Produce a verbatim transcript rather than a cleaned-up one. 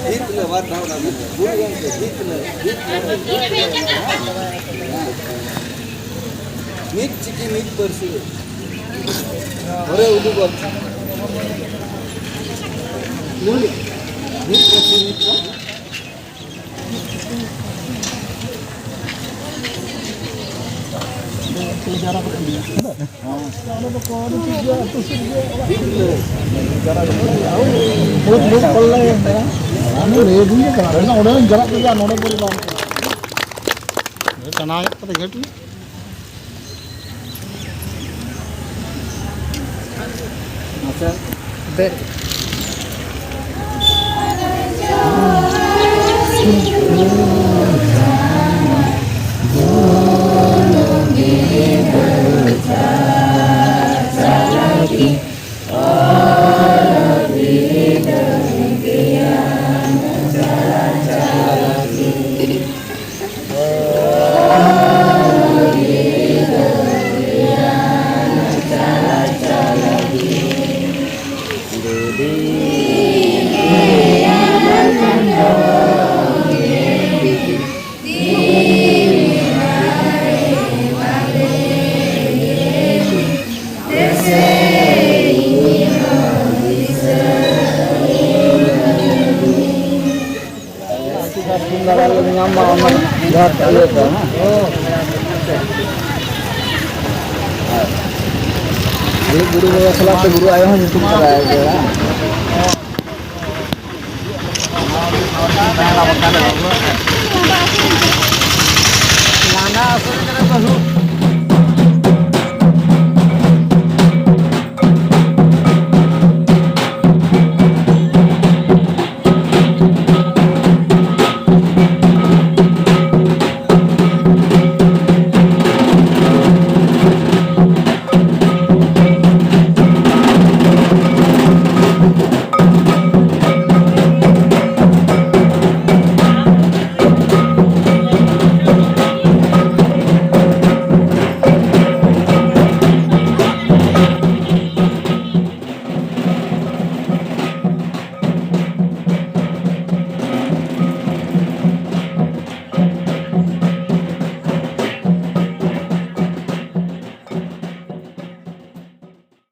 ᱦᱤᱛ ᱞᱮ ᱵᱟᱨ ᱫᱷᱟᱣ ᱚᱱᱟ ᱢᱮᱱᱟᱜᱼᱟ᱾ ᱜᱩᱨᱩ ᱜᱚᱢᱠᱮ ᱦᱤᱛ ᱞᱮ, ᱦᱤᱛ ᱞᱮ᱾ ᱢᱤᱫ ᱪᱤᱠᱤ ᱢᱤᱫ ᱯᱟᱹᱨᱥᱤ᱾ ᱦᱚᱨᱮ ᱩᱫᱩᱜᱚᱜ᱾ ᱢᱤᱫ ᱯᱟᱹᱨᱥᱤ ᱢᱤᱫ ᱯᱟᱹᱨᱥᱤ᱾ ᱵᱩᱫ ᱵᱩᱫ ᱠᱚᱞ ᱞᱮ ᱮᱢ ᱛᱟᱭᱟ᱾ ᱟᱢ ᱞᱟᱹᱭ ᱫᱤᱧ ᱜᱮ ᱠᱟᱱᱟ, ᱚᱸᱰᱮ ᱦᱚᱸᱧ ᱪᱟᱞᱟᱜ ᱛᱮᱜᱮ ᱱᱚᱰᱮ ᱯᱚᱨᱤ ᱵᱟᱝ᱾ ᱴᱟᱱᱟ ᱦᱩᱭᱩᱜ ᱠᱟᱱᱟ ᱜᱷᱟᱹᱴᱤ᱾ ᱟᱪᱪᱷᱟ᱾ ᱫᱮ᱾ ᱧᱟᱢ ᱢᱟ ᱚᱱᱟ ᱡᱟᱦᱟᱸ ᱤᱭᱟᱹ ᱠᱚ, ᱦᱮᱸ᱾ ᱟᱞᱮ ᱜᱩᱨᱩ ᱵᱟᱵᱟ ᱥᱟᱞᱟᱜ ᱛᱮ ᱜᱩᱨᱩ ᱟᱭᱳ ᱦᱚᱸ ᱧᱩᱛᱩᱢ ᱠᱟᱫᱟᱭ ᱡᱮ, ᱵᱟᱝ? ᱞᱟᱸᱫᱟ ᱟᱥᱚᱨ ᱠᱟᱱᱟ ᱵᱟᱹᱦᱩ᱾